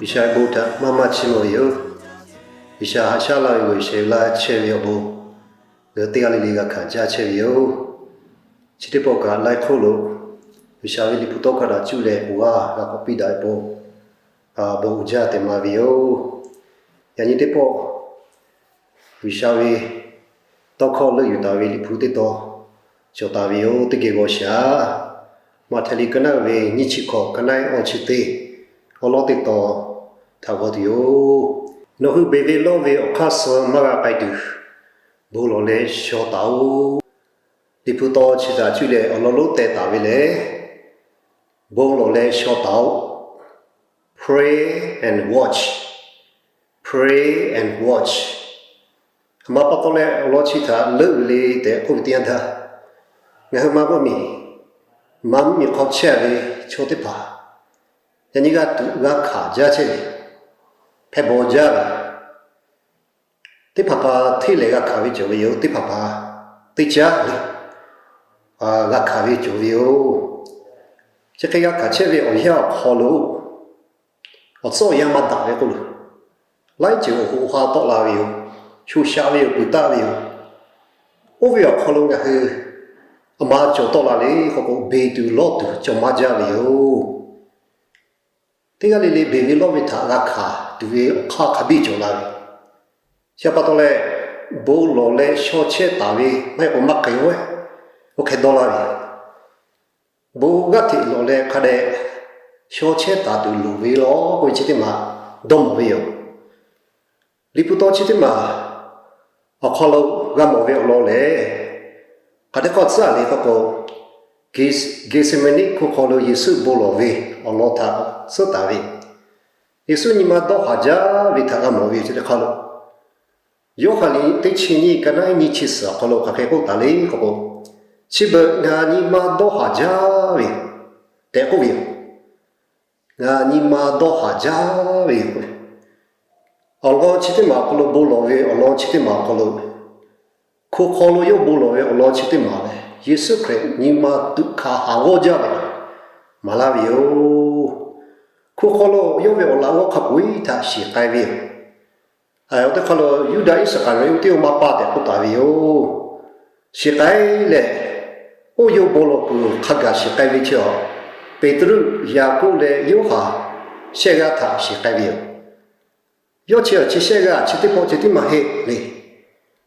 G'uiˬsha bon htaꞈ maˇ maˇ chiˇ mvuh ve yoˬ. G'uiˬsha haꞈ shaˉ laˇ ve, G'uiˬsha laˇ chehˇ ve awˬ bon, ngaˬ hui teˇ g'aˇ le le g'a hkanˍ jaˇ chehˇ ve yoˬ. Chi teˇ pawˆ kaꞈ laiˉ hk'oˆ lo G'uiˬsha ve Liꞈ hpu tawˇ hkawˇ htaꞈ cuˇ leh awˬ g'aˇ g'a k'awꞈ piˇ daꞈ ve pon, bon uiˍ jaˇ tehꞈ maˍ ve yoˬ. Yaꞈ nyi teˇ pawˆ G'uiˬsha ve tawˇ hkawˇ leuˆ yuˬ taˍ ve Liꞈ hpu teˇ tawn cawˬ taˍ ve yoˬ. Teˇ geh g'aw shaˍ. Maꞈhtehˍ liꞈ ka naˆ ve nyiˇ chi hkawꞈ, ka naˆ awˇ chi teˇ, awˬ lawn teˇ tawn htaꞈ g'aw tuˬ yoˬ. Nawˬ hui beˬ ve lawˇ ve awˬ hk'aˇ suh maˇ g'a k'ai tuˬ, bon lawˬ leh shaw taˍ-oꞈ. Liꞈ hpu tawˇ chi htaꞈ cuˇ leh awˬ lawn lonˉ teh taˍ ve lehˬ, bon lawˬ leh shaw taˍ-oꞈ. Pray and watch. Pray and watch. Aˬ ma pa taw leh awˬ lawn chi htaꞈ leuˆ yuˬ le tehꞈ k'oˆ ve teˇ yanˇ htaˇ, ngaˬ hui ma bvuhˇ miˬ, ma mvuhˇ miˬ hk'aw chehˇ ve chaw teˇ hpaˍ yaꞈ nyi g'a tuꞈ g'a hkanˍ jaˇ chehˇ ve, hpehꞈ bawˬ jaˇ ve, teˇ hpaˍ hpaˍ hteˇ lehˬ g'a hkanˍ ve cawˬ ve yoˬ. Teˇ hpaˍ hpaˍ teˇ caˉ lehˬ g'a hkanˍ ve cawˬ ve yoˬ. Chi hk'e g'a hkanˍ chehˇ ve awˬ yanˇ awˬ hk'aw lo, awˬ tcuhˉ awˬ yanˇ maˇ daꞈ ve k'oˆ lo, laiˉ ceuˬ awˬ hoꞈ awˬ ha tawˆ la ve yoˬ. Sho shaꞈ ve yoˬ, puiˍ taˆ ve yoˬ. Oˇ ve awˬ hk'aw lo ngaˬ hui aˬ ma cawˬ tawˆ la le k'oˆ k'o, beˬ tuˬ lawˇ tuˬ cawˬ maˇ jaˇ ve yoˬ. Teˇ g'aˇ le le beˬ ve lawˇ ve htaꞈ g'a hkanˍ tuˬ ve awˬ hk'aˇ hk'a biˇ cawˬ la ve. Chi pa taw leh, bon lawˬ leh shaw chehˇ taˍ ve maˇ heˆ k'o maˇ k'ai-o, oˇ hk'e dawˇ laˇ ve. Bon g'aˇ hteꞈ lawˬ leh hk'a dehꞈ shaw chehˇ taˍ tuˬ loˍ ve law k'oˆ ve chi teˇ maˬ dawˇ mawˬ ve yoˬ. Liꞈ hpu tawˇ chi teˇ maˬ awˬ hk'aw lo g'a mawˬ ve awˬ lawn lehˬ, hk'aˬ teˇ hk'awˇ tcuhˉ le k'oˆ k'o, Geˍseˍmaˍniˆ hkunˉ hk'aw lo Yeˍsuˆ bon lawˬ ve awˬ lawn htaꞈ tcuhˉ taˍ ve. Yeˍsuˆ nyi ma dawˇ haˍ jaˇ ve htaꞈ g'a mawˬ ve yoˬ. Chi teˇ hk'aˇ lo Yoˇhanˬ liꞈ teˇ chi nyiˇ, ka naˆ nyiˇ chi suhˍ awˬ hk'aw lo hk'aˬ hk'e k'oˆ taˍ le k'oˆ k'o, chi beuꞈ ngaˬ nyi ma dawˇ haˍ jaˇ ve yoˬ tehꞈ k'oˆ ve yoˬ. Ngaˬ nyi ma dawˇ haˍ jaˇ ve yoˬ. Awˬ lawn chi teˇ maˬ awˬ hk'aw lo, bon lawˬ ve awˬ lawn chi teˇ maˬ awˬ hk'aw lo, hkunˉ hk'aw lo yawˇ bon lawˬ ve awˬ lawn chi teˇ maˬ lehˬ, Yeˍsuˆ Hkriꞈ nyi ma tuꞈ hkanˍ haˍ g'awˇ jaˇ ve maˍ laˇ ve yoˬ. Hkunˉ hk'aw lo yawˇ ve awˬ laꞈ g'awˇ hk'a peu-eˬ htaꞈ shiˍ k'ai ve yoˬ. Awˬ teˇ hk'aˇ lo Yuˇdaꞈ Iˉsaˍkaˍriˍoˆ teˇ oˇ ma pa tehꞈ k'oˆ taˍ ve yoˬ. Shiˍ k'ai leh, oˇ yawˇ bon lawˬ kuiˬ hk'a gaˬ shiˍ k'ai ve chi awˬ, Peˍtruˆ, Yaˍkoˆ leh Yoˇhanˬ shehˆ g'aˇ htaꞈ shiˍ k'ai ve yoˬ. Yawˇ chi awˬ chi shehˆ g'aˇ chi teˇ pawˆ ceh tiˉ maˇ heˆ le.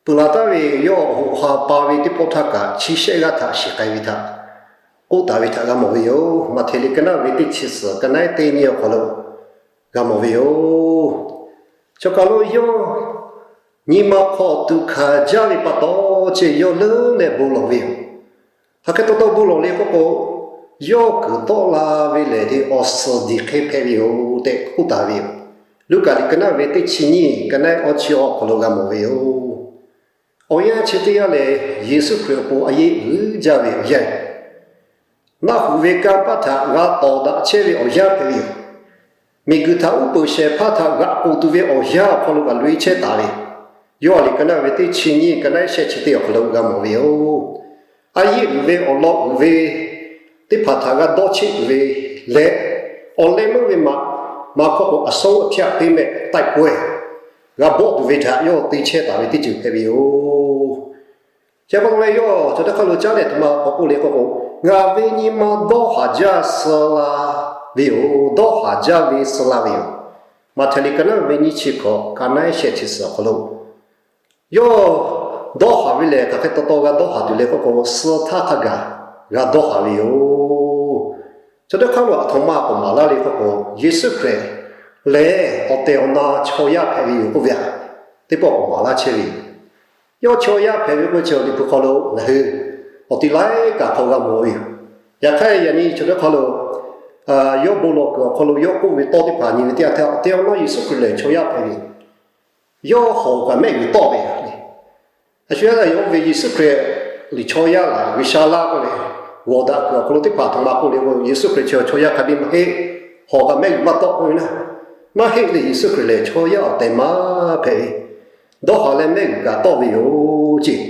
Peuˬ laˬ taˍ ve yawˇ awˬ hoꞈ ha pa ve teˇ pawˆ htaˇ kaꞈ chi shehˆ g'aˇ htaꞈ shiˍ k'ai ve htaꞈ k'oˆ taˍ ve htaꞈ g'a mawˬ ve yoˬ. Maꞈhtehˍ liꞈ ka naˆ ve teˇ chi suhˍ, ka naˆ teˇ nyiˇ awˬ hk'aw lo g'a mawˬ ve yoˬ. Chaw kaˬ lo yawˇ nyi ma hk'aw tuꞈ hkanˍ jaˇ ve pa taw, chi yawˇ leuˉ leh bon lawˬ ve yoˬ. Hk'aˬ hk'e taw taw bon lawˬ le k'oˆ k'o, yawˇ kuiˬ tawˆ la ve lehˬ, awˬ suhˍ diˬ hk'e hpehꞈ ve yoˬ tehꞈ k'oˆ taˍ ve yoˬ. Luˉkaꞈ liꞈ ka naˆ ve teˇ chi nyiˇ, ka naˆ awˇ chi awˬ hk'aw lo g'a mawˬ ve yoˬ. Awˬ yanˇ chi teˇ yanˇ lehˬ, Yeˍsuˆ Hkriꞈ awˬ pon a yeˆ uiˍ jaˇ ve awˬ yanˇ, naˆ hoꞈ ve kanˇ paˆ htaꞈ g'a tawˍ daꞈ chehˇ ve awˬ yanˇ hpehꞈ ve yoˬ. Miˬguiˬ htaꞈ uˉ peunˍ shehˍ hpaˇ htaꞈ g'aꞈ k'oˍ tuˬ ve awˬ yanˇ awˬ hk'aw lo g'aꞈ loꞈ e chehˇ taˍ ve, yawˇ liꞈ ka naˆ ve teˇ chi nyiˇ, ka naˆ shehˆ chi teˇ awˬ hk'aw lo g'a mawˬ ve yoˬ. A yeˆ uiˍ ve awˬ lawn uiˍ ve teˇ hpaˍ htaꞈ g'a dawˇ cheˆ tuˬ ve leh, awˬ leh meuˇ ve maꞈ ma hkawˇ k'o, အဆုံးအဖြတ်ပေးမည့် တိုက်ပွဲ g'a bawˆ tuˬ ve htaꞈ yawˇ te chehˇ taˍ ve teˇ ceuˬ hpehꞈ ve yoˬ. Chi pa taw leh yawˇ chaw teˇ hk'aˇ lo caˉ leh aˬ htoꞈ ma k'awꞈ k'oˆ le k'oˆ k'o, ngaˬ ve nyi ma dawˇ haˍ jaˇ suh la ve yoˬ. Dawˇ haˍ jaˇ ve suh la ve yoˬ. Maꞈhtehˍ liꞈ ka naˆ ve nyiˇ chi hkawꞈ, ka naˆ shehˆ chi suhˍ awˬ hk'aw lo, yawˇ dawˇ haˍ ve lehˬ, hk'aˬ hk'e taw taw g'a dawˇ haˍ tuˬ le k'oˆ k'o, suh htaˇ hk'a gaˬ g'a dawˇ haˍ ve yoˬ. Chaw teˇ hk'aˇ lo aˬ htoꞈ ma k'awꞈ maˍ laˇ le k'oˆ k'o, Yeˍsuˆ Hkriꞈ lehˬ awˬ tehˬ awˬ na chaw yaˇ hpehꞈ ve yoˬ k'oˆ ve htaꞈ teˇ pawˆ k'awꞈ maˍ laˇ chehˇ ve yoˬ. Yawˇ chaw yaˇ hpehꞈ ve k'oˆ ve chi awˬ Liꞈ hpu hk'aw lo ngaˬ hui awˬ ti laiˉ kaꞈ hk'aw g'a mawˬ ve yoˬ. Yaꞈ hk'aˇ yaꞈ nyi chaw teˇ hk'aˇ lo yawˇ bon lawˬ kuiˬ awˬ hk'aw lo yawˇ k'oˆ ve tawˇ teˇ hpaˍ nyi ve teˇ yanˇ htaˇ, awˬ tehˬ awˬ na Yeˍsuˆ Hkriꞈ lehˬ chaw yaˇ hpehꞈ ve yoˬ. Yawˇ hawˬ kaꞈ mehˆ g'uiˬ tawˆ ve yoˬ. A shu yaˇ htaˇ yawˇ oˇ ve Yeˍsuˆ Hkriꞈ liꞈ chaw yaˇ laˬ, G'uiˬsha laˇ k'oˆ ve, g'awˬ daꞈ kuiˬ awˬ hk'aw lo teˇ hpaˍ aˬ htoꞈ ma k'oˆ le k'o, Yeˍsuˆ Hkriꞈ chi chaw yaˇ hk'a biˇ maˇ heˆ, hawˬ kaꞈ mehˆ g'uiˬ maˇ tawˆ k'oˆ ve na, maˇ heˆ le. Yeˍsuˆ Hkriꞈ lehˬ chaw yaˇ awˬ tehˬ ma hpehꞈ ve, dawˇ haˍ leh mehˆ g'uiˬ kaꞈ tawˆ ve yoˬ ceˇ.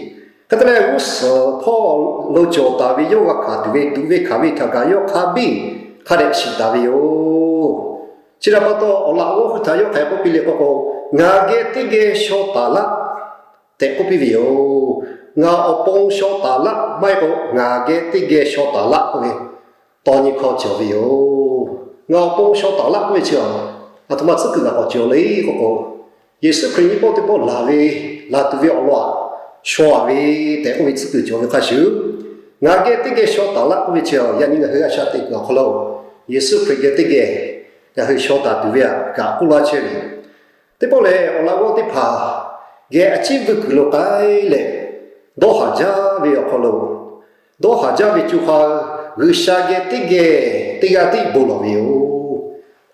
Hk'e te leh g'uˇ suhˍ hpawˇ lo cawˬ taˍ ve yawˇ g'a hkanˍ tuˬ ve tuꞈ ve hkanˍ ve htaꞈ kaꞈ yawˇ hk'a biˇ hk'a dehꞈ shiˍ taˍ ve yoˬ. Chi htaꞈ pa taw, awˬ laꞈ g'awˇ hui htaꞈ yawˇ hk'aˬ hk'e k'oˆ piˇ le k'oˆ k'o, Ngaˬ geh teˇ geh shaw taˍ laˆ tehꞈ k'oˆ piˇ ve yoˬ. Ngaˬ awˬ pon shaw taˍ laˆ maˇ heˆ k'o, ngaˬ geh teˇ geh shaw taˍ laˆ k'oˆ ve, taw nyi hkawˇ cawˬ ve yoˬ. Ngaˬ awˬ pon shaw taˍ laˆ k'oˆ ve chi, aˬ htoꞈ ma tcuhˉ kuiˬ kaꞈ k'awꞈ cawˬ le k'oˆ k'o, Yeˍsuˆ Hkriꞈ nyiˇ pawˆ teˇ pawˆ laˬ ve, laˬ tuˬ ve awˬ lawn aꞈ shaw a ve tehꞈ k'oˆ ve tcuhˉ kuiˬ cawˬ ve hk'a shuˍ, ngaˬ geh teˇ geh shaw taˍ laˆ k'oˆ ve chi, yaꞈ nyi ngaˬ hui a shaꞈ teꞈ kuiˬ awˬ hk'aw lo Yeˍsuˆ Hkriꞈ geh teˇ geh ngaˬ hui shaw taˍ tuˬ ve htaꞈ kaꞈ k'oˆ laˇ chehˇ ve yoˬ. Teˇ pawˆ lehˬ, awˬ laꞈ g'awˇ teˇ hpaˍ geh a ciˉ vuiˇ kuiˬ lo k'ai leh, dawˇ haˍ jaˇ ve awˬ hk'aw lo, dawˇ haˍ jaˇ ve co ha G'uiˬsha geh teˇ geh teˇ g'aˇ tiˉ bon lawˬ ve yoˬ.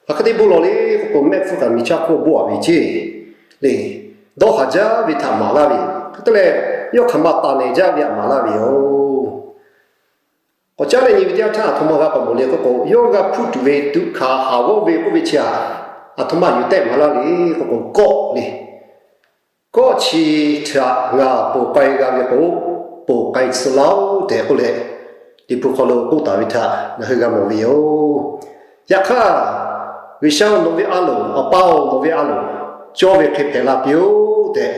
Hk'aˬ hk'e te bon lawˬ le k'oˆ k'o, mehˆ hpfuhˇ kaꞈ miˬ chaˇ hk'oˆ bawˆ a ve ceˇ le. Dawˇ haˍ jaˇ ve htaꞈ maˍ laˇ ve yoˬ. Hk'e te leh, yawˇ hk'aˬ ma taˍ nehˬ jaˇ ve htaꞈ maˍ laˇ ve yoˬ. K'awꞈ caˉ leh nyi ve teˇ yanˇ htaˇ, aˬ htoꞈ ma g'a k'awꞈ mawˬ le k'oˆ k'o, yawˇ g'a hpuˇ tuˬ ve tuꞈ hkanˍ haˍ g'awˇ ve k'oˆ ve chi htaꞈ aˬ htoꞈ ma yuˬ tehˆ maˍ laˇ le k'oˆ k'o, kawˆ le. Kawˆ chi htaꞈ ngaˬ ponˬ k'ai g'a ve k'o, ponˬ k'ai tcuh laˇ-oˆ tehꞈ k'oˆ leh, Liꞈ hpu hk'aw lo k'oˆ taˍ ve htaꞈ ngaˬ hui g'a mawˬ ve yoˬ. Yaꞈ hk'aˇ, G'uiˬsha-oˬ, nawˬ ve a loˍ, Awˬ pa-oˬ, nawˬ ve a loˍ, cawˇ ve hk'e hpehꞈ la piˇ-oˆ tehꞈ,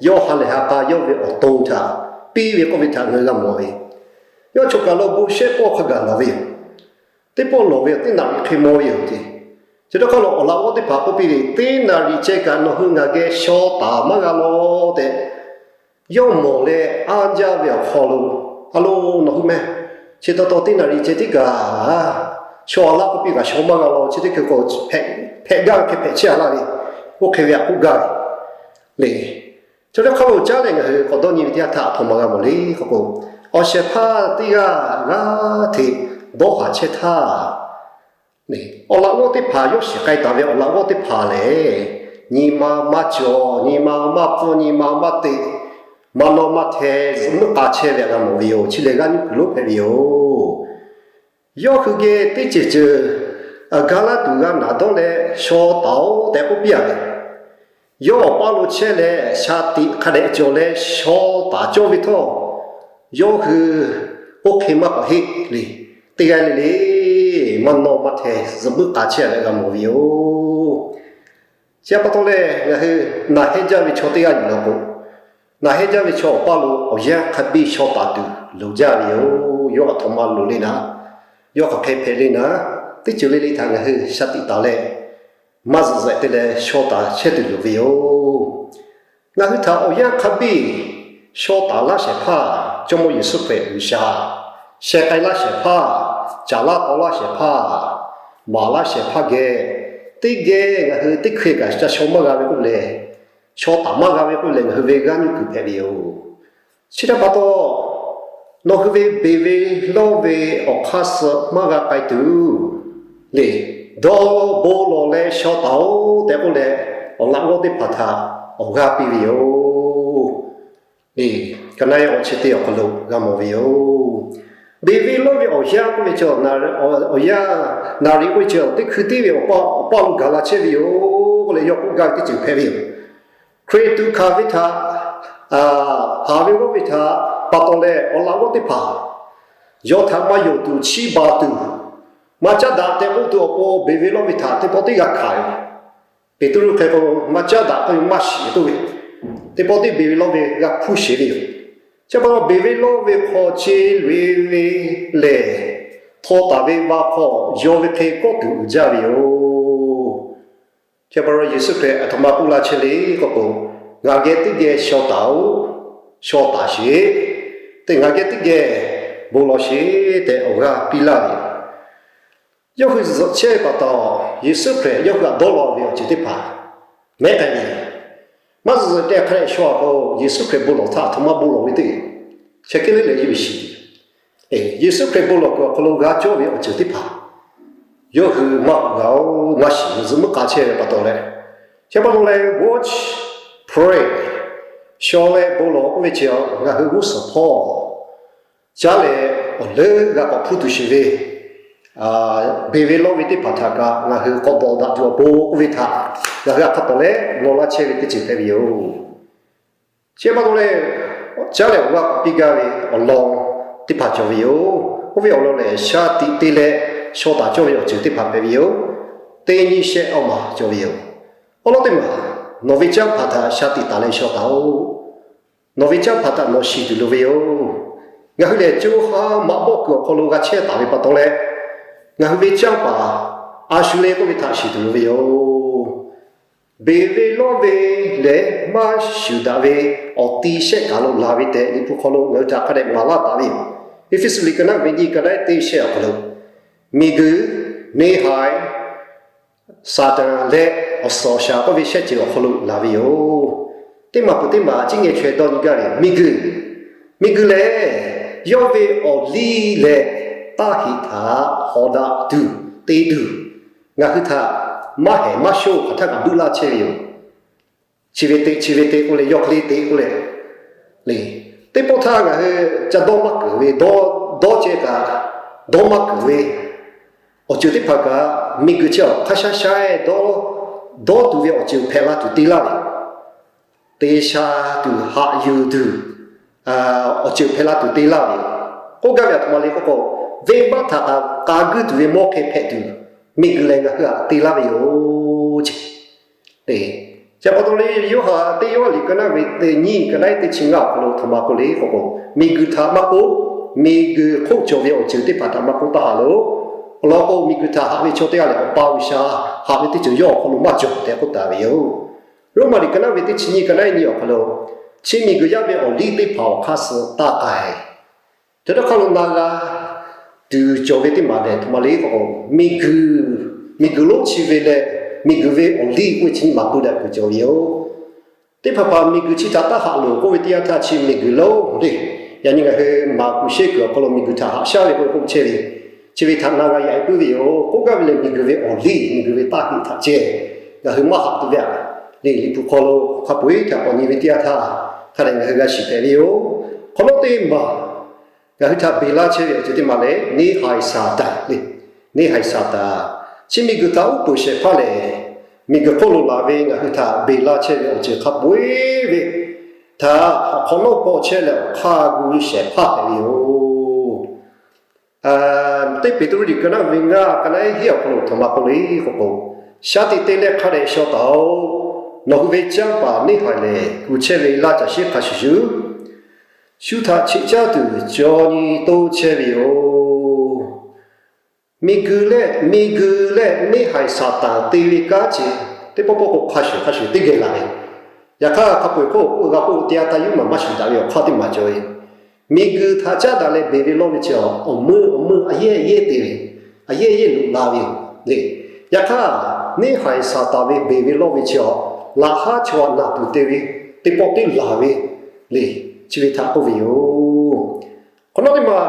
yawˇ ha lehˬ ha k'a yawˇ ve awˬ to htaꞈ piˇ ve k'oˆ ve htaꞈ ngaˬ hui g'a mawˬ ve. Yawˇ choˬ kaˬ lo bon shehˆ pawˆ hk'a gaˬ lawˬ ve yoˬ. Teˇ pawˆ lawˬ ve teˇ naˍ riˍ hk'e maw ve yoˬ ceˇ. Chi htaꞈ hk'aˇ lo awˬ laꞈ g'awˇ teˇ hpaˍ k'oˆ piˇ ve, Teˇ naˍ riˍ ceh kaꞈ nawˬ hui ngaˬ geh shaw taˍ maˇ g'a law tehꞈ, yawˇ mawˬ leh anˇ jaˇ ve awˬ hk'aw lo, a lo, nawˬ hui meh, chi taw taw teˇ naˍ riˍ ceh tiˉ kaꞈ shaw a laˇ k'oˆ piˇ kaꞈ shaw maˇ g'a law, chi teˇ hkui k'o hpehꞈ gaˇ ve hk'e hpehꞈ chehˇ a laˇ ve, oˇ hk'e ve htaꞈ k'oˆ gaˇ ve le. Chi htaꞈ hk'aˇ lo caˉ leh ngaˬ hui k'awꞈ dawˇ nyi ve teˇ yanˇ htaˇ, aˬ htoꞈ ma g'a mawˬ le k'oˆ k'o, awˬ shehˍ hpaˇ teˇ g'aˇ g'aˇ hteꞈ dawˇ haˍ chehˇ htaˇ, awˬ laꞈ g'awˇ teˇ hpaˍ yawˇ shiˍ k'ai taˍ ve awˬ laꞈ g'awˇ teˇ hpaˍ lehˬ, nyi ma maˇ cawˬ, nyi ma maˇ pfuhˇ, nyi ma maˇ te, maˇ nawˇ maˇ hteh zuhꞈ muiˉ k'a chehˇ ve htaꞈ g'a mawˬ ve yoˬ. Chi lehˬ g'aˇ nuˇ kuiˬ lonˉ hpehꞈ ve yoˬ. Yawˇ hui geh teˇ ceuˬ ceuˬ ga laˇ tuˬ g'a naˍ dawˇ leh shaw taˍ-oꞈ tehꞈ k'oˆ piˇ a ve, yawˇ awˬ paˇ lo chehˇ leh sha tiꞈ hk'a dehꞈ cawˬ leh shaw taˍ cawˇ ve htawˇ, yawˇ hui oˇ hk'e maˇ k'awꞈ heˆ le. Teˇ g'aˇ le le maˇ nawˇ maˇ hteh zuhꞈ muiˉ k'a chehˇ leh g'a mawˬ ve yoˬ. Chi pa taw leh ngaˬ hui naˬ hehnˇ jaˇ ve chaw teˇ g'aˇ yuˬ law k'o, naˬ hehnˇ jaˇ ve chaw awˬ paˇ lo awˬ yanˇ hk'a biˇ shaw taˍ tuˬ loˍ jaˇ ve yoˬ. Yawˇ aˬ htoꞈ ma loˍ le naˍ, yawˇ hk'aˬ hk'e hpehꞈ le naˍ, teˇ ceuˬ le le htaꞈ ngaˬ hui sha tiꞈ taˍ leh, maˇ zuhꞈ zuhꞈ te leh shaw taˍ chehˇ tuˬ loˍ ve yoˬ. Ngaˬ hui htaꞈ awˬ yanˇ hk'a biˇ shaw taˍ laˇ shehˍ hpaˇ Jawˇmawˇ Yeˍsuˆ Hkriꞈ G'uiˬsha, sheh k'ai laˇ shehˍ hpaˇ, caˍ laˇ taw laˇ shehˍ hpaˇ, maˍ laˇ shehˍ hpaˇ geh teˇ geh ngaˬ hui teˇ hkui kaꞈ ca shaw maˇ g'a ve k'oˆ lehˬ, shaw taˍ maˇ g'a ve k'oˆ lehˬ, ngaˬ hui ve g'aˇ nuˇ kuiˬ hpehꞈ ve yoˬ. Chi htaꞈ pa taw, nawˬ hui ve beˬ ve lawˇ ve awˬ hk'aˇ suh maˇ g'a k'ai tuˬ le, dawˇ bon lawˬ leh shaw taˍ-oꞈ tehꞈ k'oˆ leh, awˬ laꞈ g'awˇ teˇ hpaˍ htaꞈ awˬ g'aˇ piˇ ve yoˬ. Ka naˆ yaˇ awˬ chi teˇ awˬ hk'aw lo g'a mawˬ ve yoˬ. Beˬ ve lawˇ ve awˬ yanˇ k'oˆ ve chi, awˬ yanˇ naˍ riˍ k'oˆ ve chi, teˇ hkui tiˉ ve awˬ pa, awˬ pa lo gaˬ la chehˇ ve yoˬ k'oˆ leh yawˇ k'oˆ gaˇ ve teˇ ceuˬ hpehꞈ ve yoˬ. Hkriꞈ tuꞈ hkanˍ ve htaꞈ haˍ ve g'awˇ ve htaꞈ pa taw leh awˬ laꞈ g'awˇ teˇ hpaˍ yawˇ htaꞈ maˇ yonˍ tuˬ chiˇ baˬ tuˬ, maˇ caˉ daꞈ tehꞈ k'oˆ tuˬ awˬ pon beˬ ve lawˇ ve htaꞈ teˇ pawˆ teˇ g'a hkanˍ ve. Peˍtruˆ hk'e k'o, maˇ caˉ daꞈ k'oˆ ve maˇ shiˍ tuˬ ve, teˇ pawˆ teˇ beˬ ve lawˇ ve g'a hpuˇ sheˍ ve yoˬ. Chi pa taw beˬ ve lawˇ ve hk'aw ce loꞈ-e ve lehˬ, htaw taˍ ve va hk'aw yaw ve hk'e kawˆ tuˬ uiˍ jaˇ ve yoˬ. Chi pa taw Yeˍsuˆ Hkriꞈ aˬ htoꞈ ma k'oˆ laˇ chehˇ le k'oˆ k'o, Ngaˬ geh teˇ geh shaw taˍ-oꞈ, shaw taˍ sheˍ, te ngaˬ geh teˇ geh bon lawˬ sheˍ tehꞈ awˬ g'aˇ piˇ laˇ ve yoˬ. Yawˇ hui zuhꞈ chehˇ ve pa taw, Yeˍsuˆ Hkriꞈ yawˇ hui htaꞈ dawˇ law ve awˬ ceuˬ teˇ hpaˍ mehˉ k'ai ve yoˬ. Maˇ zuhꞈ zuhꞈ te hk'a dehꞈ shaw k'o, Yeˍsuˆ Hkriꞈ bon lawˬ htaˇ aˬ htoꞈ ma bon lawˬ ve teˇ ceuˬ hk'e le leh yawˇ hui shiˍ ve. Yeˍsuˆ Hkriꞈ bon lawˬ kuiˬ awˬ hk'aw lo g'a cawˇ ve awˬ ceuˬ teˇ hpaˍ yawˇ hui maˇ g'a-oˬ, maˇ shiˍ, zuhꞈ muiˉ k'a chehˇ ve pa taw leh, chi pa taw leh watch, pray, shaw leh bon lawˬ k'oˆ ve chi ngaˬ hui g'uˇ suhˍ hpawˇ caˉ leh awˬ leuˉ g'a k'awꞈ hpuˇ tuˬ sheˍ ve, beˬ ve lawˇ ve teˇ hpaˍ htaꞈ kaꞈ ngaˬ hui k'awꞈ dawˬ daꞈ tuˬ awˬ pon k'oˆ ve htaꞈ ngaˬ hui htaꞈ hk'a tawˍ leh naw laˇ chehˇ ve teˇ ceuˬ hpehꞈ ve yoˬ. Chi pa taw leh, caˉ leh awˬ g'aˇ k'awꞈ piˇ gaˇ ve awˬ lawn teˇ hpaˍ cawˬ ve yoˬ. Oˇ ve awˬ lawn lehˬ, sha tiꞈ te leh shaw taˍ cawˇ ve awˬ ceuˬ teˇ hpaˍ hpehꞈ ve yoˬ. teˇ nyiˇ shehˆ awˇ maˬ cawˬ ve yoˬ. Awˉ lawˉ teˇ maˬ, nawˬ ve canˇ paˍ htaꞈ shaˍ tiꞈ taˍ leh shaw taˍ-oꞈ. Nawˬ ve canˇ paˍ htaꞈ nawˬ shiˍ tuˬ loˍ ve yoˬ. Ngaˬ hui lehˬ, co ha maꞈ bawˆ kuiˬ awˬ hk'aw lo g'a chehˇ taˍ ve pa taw leh, ngaˬ hui ve canˇ paˍ a shu le k'oˆ ve htaꞈ shiˍ tuˬ loˍ ve yoˬ. Beˬ ve lawˇ ve lehˬ maˇ shuˍ daꞈ ve awˬ ti shehˆ kaˬ lo laˬ ve tehꞈ, Liꞈ hpu hk'aw lo ngaˬ hui htaꞈ hk'a dehꞈ maˍ laˇ taˍ ve yoˬ. Eˇfeˇsuꞈ liꞈ ka naˆ ve nyiˇ, ka naˆ teˇ shehˆ awˬ hk'aw lo, miˬguiˬ, neˇ haiˬ, Saˍtanˍ leh awˬ suhˍ awˬ shaˍ k'oˆ ve shehˆ ceuˬ awˬ hk'aw lo laˬ ve yoˬ. Teˇ maˬ peuˬ teˇ maˬ ciˉ ngeh chaweh dawˇ nyi gaˇ ve miˬguiˬ. Miˬguiˬ lehˬ, yawˇ ve awˬ liˇ leh taˇ heꞈ htaꞈ hawˍ daꞈ tuˬ te tuˬ, ngaˬ hui htaꞈ maˇ hehˍ maˇ shonˇ hk'aˬ htaˇ kaꞈ buˆ laˇ chehˇ ve yoˬ. Chi ve te, chi ve te k'oˆ leh, yawˇ hk'e le te k'oˆ leh, le, teˇ pawˆ htaˇ ngaˬ hui ca dawˇ maˇ keunˍ ve, dawˇ, dawˇ ceh kaꞈ dawˇ maˇ keunˍ ve awˬ ceuˬ teˇ hpaˍ kaꞈ, miˬguiˬ chi awˬ hk'aˇ shaˉ shaˉ-eˬ dawˇ, dawˇ tuˬ ve awˬ ceuˬ hpehꞈ la tuˬ te laˇ ve, te sha tuˬ haꞈ yuˬ tuˬ awˬ ceuˬ hpehꞈ la tuˬ te laˇ ve. K'oˆ gaˇ ve aˬ htoꞈ ma le k'oˆ k'o, venˇbaˆ htaꞈ kaꞈ k'a guiˇ tuˬ ve mawˇ hk'e hpehꞈ tuˬ, miˬguiˬ lehˬ ngaˬ hui htaꞈ te laˇ ve yoˬ ce. Te, chi pa taw leh, Yoˇhanˬ teˇ Yoˇhanˬ liꞈ ka naˆ ve teˇ nyiˇ, ka naˆ teˇ chi ngaˇ awˬ hk'aw lo htoꞈ ma k'oˆ le k'oˆ k'o, miˬguiˬ htaꞈ maˇ k'oˆ, miˬguiˬ hk'oˆ cawˬ ve awˬ ceuˬ teˇ hpaˍ htaꞈ maˇ k'oˆ taˇ haꞈ loˬ. Awˬ lawn k'o, miˬguiˬ htaꞈ haꞈ ve chaw teˇ g'aˇ lehˬ, Awˬ pa G'uiˬsha haꞈ ve teˇ ceuˬ yawˇ awˬ hk'aw lo maˇ cawˬ tehꞈ k'oˆ taˍ ve yoˬ. Roˉmaꞈ liꞈ ka naˆ ve teˇ chi nyiˇ, ka naˆ nyiˇ awˬ hk'aw lo, chi miˬguiˬ yaˇ ve awˬ liˇ teˇ hpaˍ awˬ hk'aˇ suh taˇ k'ai. Chi htaꞈ hk'a lo na g'a tuˬ cawˬ ve teˇ maˬ lehˬ, htoꞈ ma le k'oˆ k'o, miˬguiˬ, miˬguiˬ lonˉ chi ve leh, miˬguiˬ ve awˬ liˇ k'oˆ ve chi nyiˇ maˬ peu daꞈ kuiˬ cawˬ ve yoˬ. Teˇ hpaˍ hpaˍ miˬguiˬ chi htaꞈ taˇ haꞈ loˬ k'oˆ ve teˇ yanˇ htaˇ, chi miˬguiˬ lonˉ le. Yaꞈ nyi ngaˬ hui maˍ kuˬ shehˇ kuiˬ awˬ hk'aw lo miˬguiˬ htaꞈ haꞈ shaˉ ve k'oˆ ve k'oˆ chehˇ ve, chi ve htaꞈ na g'a yaꞈ e puiˉ ve yoˬ. K'oˆ gaˇ ve lehˬ, miˬguiˬ ve awˬ liˇ, miˬguiˬ ve taˇ heꞈ htaꞈ ceh ngaˬ hui maˇ haꞈ tuˬ ve aꞈ le. Liꞈ hpu hk'aw lo hk'a peu-eˬ htaꞈ k'awꞈ nyi ve teˇ yanˇ htaˇ, hk'a dehꞈ ngaˬ hui g'a shiˍ hpehꞈ ve yoˬ. Hk'awꞈ nawˉ teˇ maˬ ngaˬ hui htaꞈ beˬ laˇ chehˇ ve awˬ ceuˬ teˇ maˬ lehˬ, neˇ haiˬ Saˍtanˍ le. Neˇ haiˬ Saˍtanˍ, chi miˬguiˬ htaꞈ uˉ peunˍ shehˍ hpaˇ lehˬ, miˬguiˬ hk'oˆ lo laˬ ve ngaˬ hui htaꞈ beˬ laˇ chehˇ ve awˬ ceuˬ hk'a peu-eˬ ve htaꞈ awˬ hk'awꞈ nawˉ paw chehˇ leh awˬ hk'aˇ gu shehˍ hpaˇ hpehꞈ ve yoˬ. Teˇ Peˍtruˆ liꞈ ka naˆ ve ngaˇ, ka naˆ ehˉ hiˉ awˬ hk'aw lo htoꞈ ma k'oˆ le k'oˆ k'o, shaˉ tiꞈ te leh hk'a dehꞈ shaw taˍ-oꞈ. Nawˬ hui ve canˇ paˍ neˇ haiˬ lehˬ, kuˬ chehˇ ve laˇ caˬ sheˉ hk'a shuˍ shuˍ, shu htaꞈ cheꞈ caˇ tuˬ caw nyi toˇ chehˇ ve yoˬ. Miˬguiˬ leh, miˬguiˬ leh neˇ haiˬ Saˍtanˍ te ve kanˉ chi teˇ pawˆ pawˆ k'o hk'a shuˍ hk'a shuˍ teˇ geh laˬ ve. Yaꞈ hk'aˇ, hk'a peu-eˬ hk'oˆ k'oˆ g'a k'oˆ teˇ yanˇ htaˇ, yuˇ maˬ maˇ shuˍ daꞈ ve awˬ hk'aˇ teˇ maˬ cawˬ ve. Miˬguiˬ htaꞈ caˉ daꞈ leh beˬ ve lawˇ ve chi awˬ meuˇ awˬ meuˇ a yehˇ yehˇ te ve, a yehˇ yehˇ loꞈ la ve yoˬ le. Yaꞈ hk'aˇ, neˇ haiˬ Saˍtanˍ ve beˬ ve lawˇ ve chi awˬ laꞈ haˉ chaw naˬ tuˬ te ve, teˇ pawˆ teˇ laˬ ve le, chi ve htaꞈ k'oˆ ve yoˬ. Hk'awꞈ nawˉ teˇ maˬ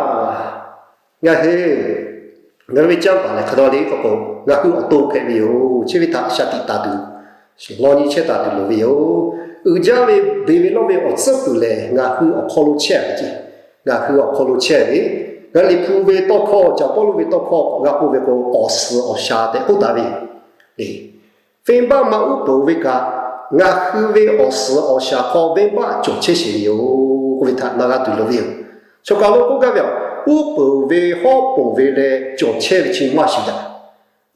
ngaˬ hui, ngaˬ hui ve canˇ paˍ lehˬ hk'a dawˇ le k'oˆ k'o, ngaˬ hui awˬ to hpehꞈ ve yoˬ. Chi ve htaꞈ shaˍ tiꞈ taˍ tuˬ, law nyi chehˇ taˍ tuˬ loˍ ve yoˬ. Uiˍ jaˇ ve beˬ ve lawˇ ve awˬ tcuhˉ kuiˬ lehˬ, ngaˬ hui awˬ hk'aw lo chehˇ ve ce. Ngaˬ hui awˬ hk'aw lo chehˇ ve, ngaˬ hui Liꞈ hpu ve tawˇ hkawˇ, caˍ Pawˇluꞈ ve tawˇ hkawˇ g'a k'oˆ ve k'o, awˬ suhˍ awˬ shaˍ tehꞈ k'oˆ taˍ ve yoˬ le. Venˇbaˆ maˇ uˉ peunˍ ve kaꞈ, ngaˬ hui ve awˬ suhˍ awˬ shaˍ hk'aw venˇbaˆ cawˬ chehˇ sheˍ ve yoˬ k'oˆ ve htaꞈ na g'a tuˬ loˍ ve yoˬ. Chaw kaˬ lo k'oˆ gaˇ ve, uˉ peunˍ ve hawˉ ponˬ ve leh cawˬ chehˇ ve chi maˇ shiˍ daꞈ.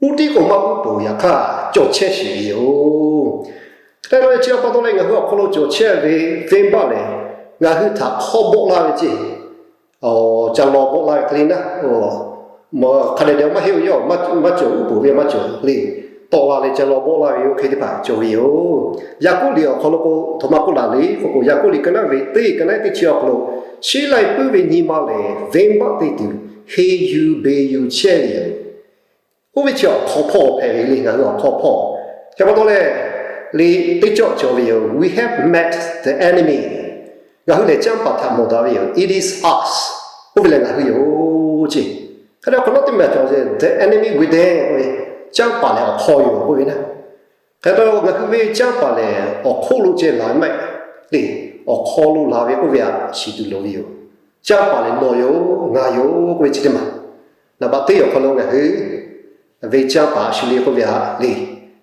Uˉ tiˉ k'o maˇ uˉ peunˍ, yaꞈ hk'aˇ cawˬ chehˇ sheˍ ve yoˬ. Hk'e te leh, chi pa taw leh ngaˬ hui awˬ hk'aw lo cawˬ chehˇ ve venˇbaˆ lehˬ, ngaˬ hui htaꞈ hk'awˇ bawˆ laˇ ve ce. Ca law bawˆ laˇ ve hk'e le naˉ, hk'a dehꞈ dehꞈ maˇ heˆ ve yoˬ. Maˇ cawˬ, uˉ peunˍ ve maˇ cawˬ le. Tawˆ la leh ca law bawˆ laˇ ve yoˬ. Hk'e teˇ hpaˍ cawˬ ve yoˬ. Yaˍkoˆ liꞈ awˬ hk'aw lo k'o, htoꞈ ma k'oˆ laˬ le k'oˆ k'o, Yaˍkoˆ liꞈ ka naˆ ve teˇ, ka naˆ teˇ chi awˬ hk'aw lo, sheˉ lai puiˉ ve nyi ma lehˬ, venˇbaˆ te tuˬ henˇ yuˬ beˬ yuˬ chehˇ ve yoˬ. Oˇ ve chi awˬ hk'aw hpawˇ hpehꞈ ve le. Ngaˬ hui awˬ hk'aw hpawˇ, chi pa taw leh, le, teˇ cawˇ cawˬ ve yoˬ. We have met the enemy. Ngaˬ hui lehˬ canˇ paˍ htaꞈ mawˬ daꞈ ve yoˬ. It is us. Oˇ ve lehˬ ngaˬ hui yoˬ ce. Hk'e te hk'awꞈ nawˉ teˇ maˬ cawˬ ve, the enemy within k'oˆ ve, canˇ paˍ lehˬ awˬ hk'aw yoˬ k'oˆ ve naˉ. Hk'e te ngaˬ hui ve canˇ paˍ lehˬ awˬ hk'oˆ lo ceh laˬ ve maˇ heˆ le. Awˬ hk'aw lo laˬ ve k'oˆ ve htaꞈ shiˍ tuˬ loˍ ve yoˬ. Canˇ paˍ lehˬ nawˬ yoˬ, ngaˬ yoˬ k'oˆ ve chi teˇ maˬ. Naˍ baꞈ teˇ awˬ hk'aw lo ngaˬ hui ve canˇ paˍ a shu le k'oˆ ve htaꞈ le,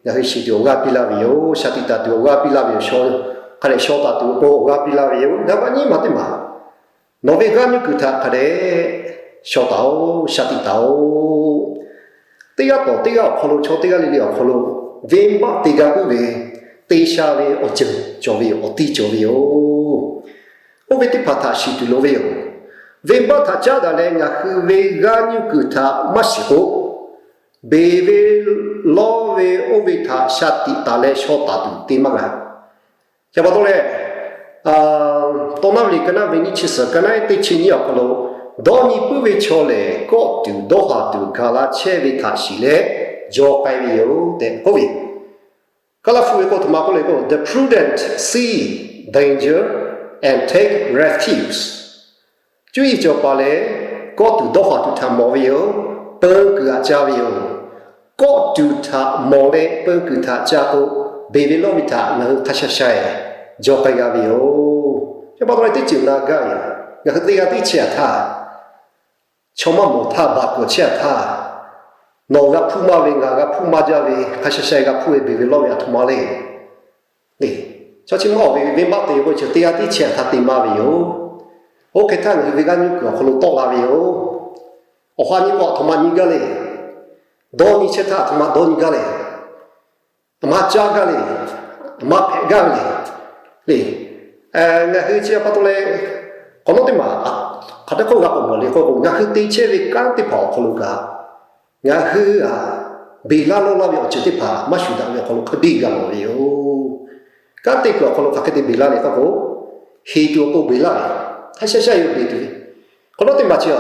ngaˬ hui shiˍ tuˬ awˬ g'aˇ piˇ laˇ ve yoˬ. Shaˍ tiꞈ taˍ tuˬ awˬ g'aˇ piˇ laˇ ve yoˬ. Hk'a dehꞈ shaw taˍ tuˬ awˬ pon awˬ g'aˇ piˇ laˇ ve yoˬ. Naˍ baꞈ nyiˇ maˬ teˇ maˬ, nawˬ ve g'aˇ nuˇ kuiˬ htaꞈ hk'a dehꞈ shaw taˍ-oꞈ, shaˍ tiꞈ taˍ-oꞈ. teˇ g'aˇ tawˍ teˇ g'aˇ awˬ hk'aw lo, chaw teˇ g'aˇ le le awˬ hk'aw lo, venˇbaˆ te g'a puiˉ ve, te sha ve awˬ ceuˬ cawˬ ve yoˬ, awˬ ti cawˬ ve yoˬ. Oˇ ve teˇ hpaˍ htaꞈ shiˍ tuˬ loˍ ve yoˬ. Venˇbaˆ htaꞈ caˉ daꞈ leh ngaˬ hui ve g'aˇ nuˇ kuiˬ htaꞈ maˇ shiˍ k'o, beˬ ve lawˇ ve oˇ ve htaꞈ sha tiꞈ taˍ leh shaw taˍ tuˬ te maˇ g'a. Chi pa taw leh, Tawˇ naˆ ve liꞈ ka naˆ ve nyiˇ chi suhˍ ka naˆ teˇ chi nyiˇ awˬ hk'aw lo, dawˇ nyi puiˉ ve chaw lehˬ, kawˆ tuˬ dawˇ haˍ tuˬ gaˬ la chehˇ ve htaꞈ shiˍ leh jaw k'ai ve yoˬ tehꞈ k'oˆ ve. Kaˇlaˇ hpu ve k'o, aˬ htoꞈ ma k'oˆ le k'o, the prudent see danger and take refuge. Cuˇ yiˍ cawˬ paˍ lehˬ, kawˆ tuˬ dawˇ haˍ tuˬ htaꞈ mawˬ ve yoˬ. Peu kuiˬ htaꞈ ca ve yoˬ. Kawˆ tuˬ htaꞈ mawˬ leh peu kuiˬ htaꞈ ca k'o, beˬ ve lawˇ ve htaꞈ ngaˬ hui hk'a sha sha jaw k'ai g'a ve yoˬ. Chi pa taw leh teˇ ceuˬ na gaˇ ve, ngaˬ hui teˇ g'aˇ tiˉ chehˇ a htaˇ, chaw maˇ mawˬ htaˇ, baˬ kuiˬ chehˇ a htaˇ, nawˬ g'a hpuˇ maˇ ve, ngaˬ g'a hpuˇ maˇ jaˇ ve, hk'a sha sha g'a hpuˇ ve beˬ ve lawˇ ve aˬ htoꞈ ma le. Chaw chi maˇ awˬ ve venˇbaˆ te k'o, chi teˇ g'aˇ tiˉ chehˇ a htaˇ te maˇ ve yoˬ. Oˇ hk'e htaˇ ngaˬ hui ve g'aˇ nuˇ kuiˬ awˬ hk'aw lo tawˆ la ve yoˬ. Awˬ ha nyi k'o aˬ htoꞈ ma nyi gaˇ le. Dawˇ nyi chehˇ htaˇ aˬ htoꞈ ma dawˇ nyi gaˇ le. Aˬ ma caˇ gaˇ le. Aˬ ma hpehꞈ gaˇ ve le. Le, ngaˬ hui chi pa taw leh, k'awꞈ nawˉ teˇ maˬ hk'aˬ htaˇ k'oˆ g'a k'awꞈ mawˬ le k'oˆ k'o, ngaˬ hui te chehˇ ve kanˉ teˇ hpaˍ awˬ hk'aw lo kaꞈ, ngaˬ hui a beˬ laˇ lawˇ laˇ ve awˬ ceuˬ teˇ hpaˍ maˇ shuˍ daꞈ ve awˬ hk'aw lo hk'a biˇ g'a mawˬ ve yoˬ. Kanˉ te kuiˬ awˬ hk'aw lo hk'aˬ hk'e te beˬ laˇ le k'oˆ k'o, heˍ tuˬ awˬ pon beˬ laˇ ve, hk'a sha sha yoˬ beˬ tuˬ ve. K'awꞈ nawˉ teˇ maˬ chi a,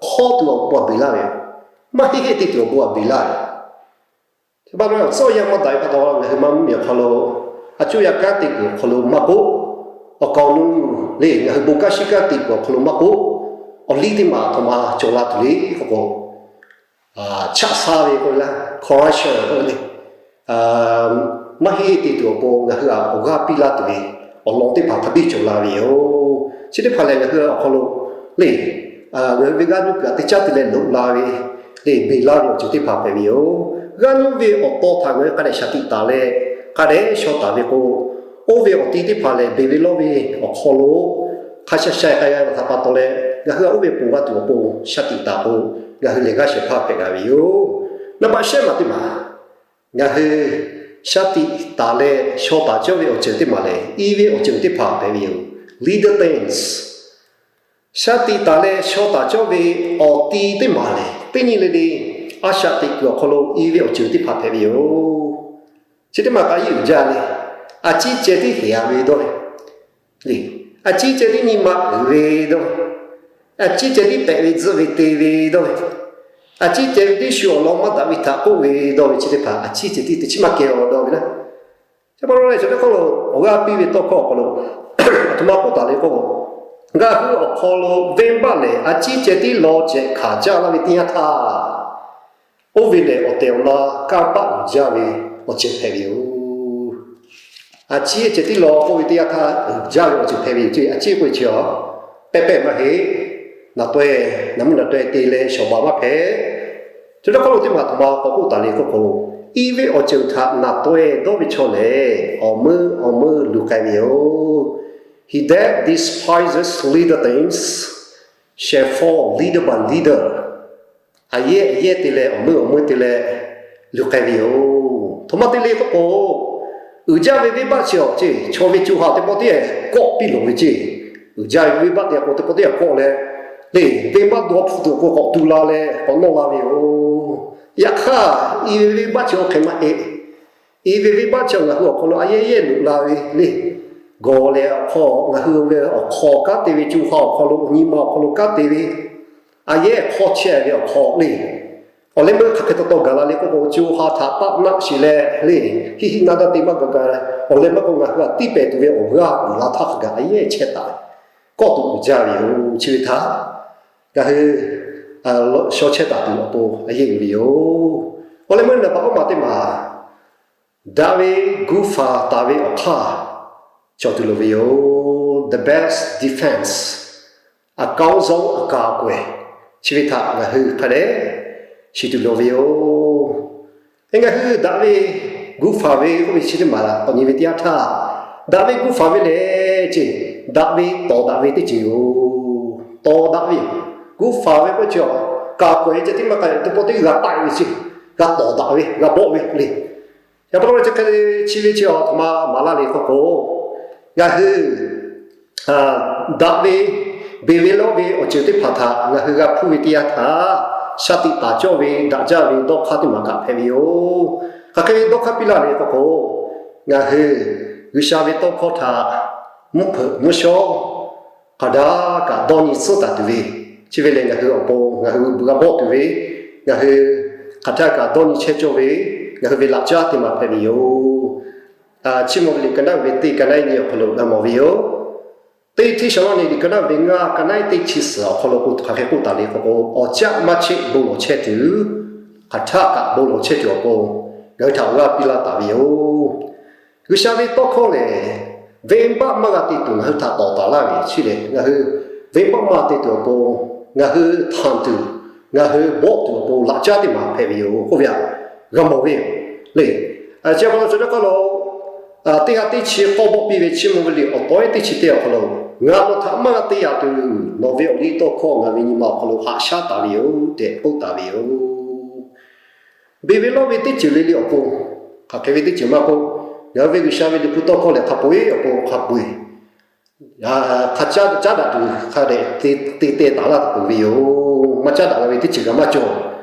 hk'awˇ tuˬ awˬ pon beˬ laˇ ve, maˇ heˆ heˆ te tuˬ awˬ pon beˬ laˇ ve. Chi pa taw leh, tcuhˇ yanˇ maˇ daꞈ ve pa taw, ngaˬ hui maˇ mvuhˇ miˬ awˬ hk'aw lo, a cuˇ yaˇ kanˉ te kuiˬ awˬ hk'aw lo maˇ k'oˆ, awˬ kaˍ awˬ nu le, ngaˬ hui bon kanˉ shiˉ kanˉ te kuiˬ awˬ hk'aw lo maˇ k'oˆ, awˬ liˇ teˇ maˬ aˬ htoꞈ ma cawˬ la tuˬ le k'oˆ k'o, chaˆ sha ve k'oˆ ve laˇ, corruption k'oˆ ve le, maˇ heˆ te tuˬ awˬ pon ngaˬ hui a awˬ g'aˇ piˇ laˇ tuˬ ve awˬ lawn teˇ hpaˍ hk'a biˇ cawˬ la ve yoˬ. Chi teˇ hpaˍ lehˬ, ngaˬ hui awˬ hk'aw lo le, ngaˬ hui ve g'aˇ nuˇ kuiˬ htaꞈ teˇ caˉ te leh loꞈ la ve le, beˬ laˇ ve awˬ ceuˬ teˇ hpaˍ hpehꞈ ve yoˬ. G'aˇ nuˇ ve awˬ taw htaꞈ ngaˬ hui hk'a dehꞈ shaˍ tiꞈ taˍ leh, hk'a dehꞈ shaw taˍ ve k'o, oˇ ve awˬ ti teˇ hpaˍ lehˬ, beˬ ve lawˇ ve awˬ hk'aw lo hk'a sha sha k'ai g'a ve htaꞈ pa taw leh, ngaˬ hui a oˇ ve ponˬ g'a tuˬ awˬ pon shaˍ tiꞈ taˍ k'o, ngaˬ hui lehˬ g'aˇ shehˍ hpaˇ hpehꞈ g'a ve yoˬ. Naˍ baꞈ shehˉ maˬ teˇ maˬ, ngaˬ hui shaˍ tiꞈ taˍ leh shaw taˍ cawˇ ve awˬ ceuˬ teˇ maˬ lehˬ, i ve awˬ ceuˬ teˇ hpaˍ hpehꞈ ve yoˬ. Little things. Shaˍ tiꞈ taˍ leh shaw taˍ cawˇ ve awˬ ti teˇ maˬ lehˬ, teˇ nyi le le a shaꞈ teꞈ kuiˬ awˬ hk'aw lo i ve awˬ ceuˬ teˇ hpaˍ hpehꞈ ve yoˬ. Chi teˇ maˬ k'a yeˇ uiˍ jaˇ le. A ciˉ ceh tiˉ heˍ a ve dawˇ ve le. A ciˉ ceh tiˉ nyi ma uiˍ ve dawˇ ve. A ciˉ ceh tiˉ pehꞈ ve tzuhˆ ve te ve dawˇ ve. A ciˉ ceh ve tiˉ shu awˬ lawn maˇ daꞈ ve htaꞈ k'oˆ ve dawˇ ve chi teˇ hpaˍ a ciˉ ceh tiˉ teˇ chiˉ maˇ keh a dawˇ ve naˉ. Chi pa taw leh chi teˇ hk'aw lo awˬ g'aˇ piˇ ve tawˇ hkawˇ awˬ hk'aw lo aˬ htoꞈ ma k'oˆ taˍ le k'oˆ k'o, ngaˬ hui awˬ hk'aw lo venˇbaˆ lehˬ a ciˉ ceh tiˉ law cehˬ hkanˍ jaˇ laˇ ve teˇ yanˇ htaˇ, oˇ ve lehˬ awˬ tehˬ awˬ na kanˇ paˆ uiˍ jaˇ ve awˬ ceuˬ hpehꞈ ve yoˬ. A ciˉ ceh tiˉ law k'oˆ ve teˇ yanˇ htaˇ uiˍ jaˇ ve awˬ ceuˬ hpehꞈ ve yoˬ. Chi a ciˉ k'oˆ ve chi a, pehˇ pehˇ maˇ heˆ. Naˬ taweh, naˬ muˇ naˬ taweh te leh shawˍ baˬ maˇ hpehꞈ. Chi teˇ hk'aw lo teˇ maˬ aˬ htoꞈ ma k'awꞈ k'oˆ taˍ le k'oˆ k'o, i ve awˬ ceuˬ htaꞈ naˬ taweh dawˇ ve chaw lehˬ, awˬ meuˇ awˬ meuˇ luˬ k'ai ve yoˬ. He that despises little things shall fall little by little. A yehˇ a yehˇ te leh awˬ meuˇ awˬ meuˇ te leh luˬ k'ai ve yoˬ. Htoꞈ ma te le k'oˆ k'o, uiˍ jaˇ ve venˇbaˆ chi awˬ ceˇ, chaw ve co ha teˇ pawˆ teˇ yanˇ kawˆ piˇ loˍ ve ceˇ. Uiˍ jaˇ ve venˇbaˆ teˇ yanˇ k'o teˇ pawˆ teˇ yanˇ kawˆ leh, le, venˇbaˆ dawˇ hpu tuˬ k'o k'awꞈ tu la leh k'awꞈ nawˇ la ve yoˬ. Yaꞈ hk'aˇ, i ve venˇbaˆ chi awˬ hk'e maˇ heˆ. I ve venˇbaˆ chi ngaˬ hui awˬ hk'aw lo a yehˇ yehˇ loꞈ la ve le. Gawˬ lehˬ awˬ hk'aw, ngaˬ hui ve awˬ hk'aw kanˉ te ve co ha awˬ hk'aw lo, nyi ma awˬ hk'aw lo kanˉ te ve, a yehˇ hk'aw chehˇ ve awˬ hk'aw le. Awˬ leh meuˇ hk'aˬ hk'e taw taw gaˬ la le k'oˆ k'o, co ha htaꞈ taˆ naˆ sheˍ leh le, hiˆ hiˆ naˆ daˇ te maˇ gaˬ gaˬ. Awˬ leh maˇ k'o ngaˬ hui a tiˇ pehˍ tuˬ ve awˬ g'aˇ uiˍ la htaˇ hk'a gaˬ a yehˇ chehˇ taˍ ve, kawˆ tuˬ uiˍ jaˇ ve yoˬ. Chi ve htaꞈ ngaˬ hui shaw chehˇ taˍ tuˬ awˬ pon a yehˇ uiˍ ve yoˬ. Awˬ leh meuˇ naˍ baꞈ k'oˆ maˬ teˇ maˬ, daꞈ ve gu faˍ taˍ ve awˬ hk'aˇ cawˬ tuˬ loˍ ve yoˬ. The best defense, အကောင်းဆုံးအကာအကွယ်, chi ve htaꞈ ngaˬ hui hk'a dehꞈ shiˍ tuˬ loˍ ve yoˬ. Ngaˬ hui daꞈ ve gu faˍ ve k'oˆ ve chi teˇ maˬ k'awꞈ nyi ve teˇ yanˇ htaˇ, daꞈ ve gu faˍ ve lehˬ ceˇ, daꞈ ve tawˍ daꞈ ve teˇ ceuˬ yoˬ. Tawˍ daꞈ ve gu faˍ ve k'oˆ chi a, kaˍ kawehˬ ceh tiˉ maˇ k'a, teˇ pawˆ teˇ g'a taˆ ve ceˇ. g'a tawˍ daꞈ ve, g'a bawˆ ve le. Yaꞈ pa taw chi hk'e le, chi ve chi awˬ htoꞈ ma maˍ laˇ le k'oˆ k'o, ngaˬ hui daꞈ ve, beˬ ve lawˇ ve awˬ ceuˬ teˇ hpaˍ htaꞈ ngaˬ hui g'a hpuˇ ve teˇ yanˇ htaˇ, shaˍ tiꞈ taˍ cawˇ ve daꞈ jaˇ ve dawˇ hk'aˇ teˇ maˬ kaꞈ hpehꞈ ve yoˬ. Hk'aˬ hk'e ve dawˇ hk'aˇ piˇ laˇ le k'oˆ k'o, ngaˬ hui G'uiˬsha ve tawˇ hkawˇ htaꞈ mvuhˇ hpeuꞈ mvuhˇ shawˉ hk'a daꞈ kaꞈ dawˇ nyi tcuhˉ taˍ tuˬ ve, chi ve lehˬ ngaˬ hui awˬ pon ngaˬ hui g'a bawˆ tuˬ ve, ngaˬ hui hk'aˬ htaˇ kaꞈ dawˇ nyi chehˇ cawˇ ve, ngaˬ hui ve laꞈ caˉ teˇ maˬ hpehꞈ ve yoˬ. Chi mvuh ve liꞈ ka naˉ ve teˇ ka naˉ nyi awˬ hk'aw lo g'a mawˬ ve yoˬ. Teˇ hteˇsaˍlawˇniˆ liꞈ ka naˉ ve ngaˇ ka naˉ teˇ chi suhˍ awˬ hk'aw lo k'o hk'aˬ hk'e k'oˆ taˍ le k'oˆ k'o, awˬ caˆ maˇ cheˆ bon lawˬ chehˇ tuˬ, hk'aˬ htaˇ kaꞈ bon lawˬ chehˇ tuˬ awˬ pon ngaˬ hui htaꞈ g'a piˇ laˇ taˍ ve yoˬ. G'uiˬsha ve tawˇ hkawˇ lehˬ, venˇbaˆ maˇ g'a te tuˬ ngaˬ hui htaꞈ tawˍ taˍ laˇ ve chi lehˬ, ngaˬ hui venˇbaˆ maˇ te tuˬ awˬ pon, ngaˬ hui htanˬ tuˬ, ngaˬ hui bawˆ tuˬ awˬ pon laꞈ caˉ teˇ maˬ hpehꞈ ve yoˬ k'oˆ ve htaꞈ g'a mawˬ ve yoˬ le. Chi pa taw chi teˇ hk'aˇ lo, teˇ ha teˇ chi k'awˇ bawˆ piˇ ve Chiˇ mvuh ve liꞈ awˬ tawehˉ teˇ chi teˇ awˬ hk'aw lo, ngaˬ nawˬ htaꞈ maˇ g'a te yaꞈ tuˬ, nawˬ ve awˬ liˇ tawˇ hkawˇ ngaˬ ve nyi ma awˬ hk'aw lo haꞈ shaˉ taˍ ve yoˬ tehꞈ k'oˆ taˍ ve yoˬ. Beˬ ve lawˇ ve teˇ ceuˬ le le awˬ pon, hk'aˬ hk'e ve teˇ ceuˬ maˇ k'oˆ, ngaˬ hui ve G'uiˬsha ve liꞈ hpu tawˇ hkawˇ lehˬ hk'a peu-eˬ awˬ pon hk'a peu-eˬ hk'a caˉ caˉ daꞈ tuˬ hk'a dehꞈ te te taˍ laˇ tuˬ peuˬ ve yoˬ. Maˇ caˉ daꞈ g'a ve teˇ ceuˬ kaꞈ maˇ cawˬ.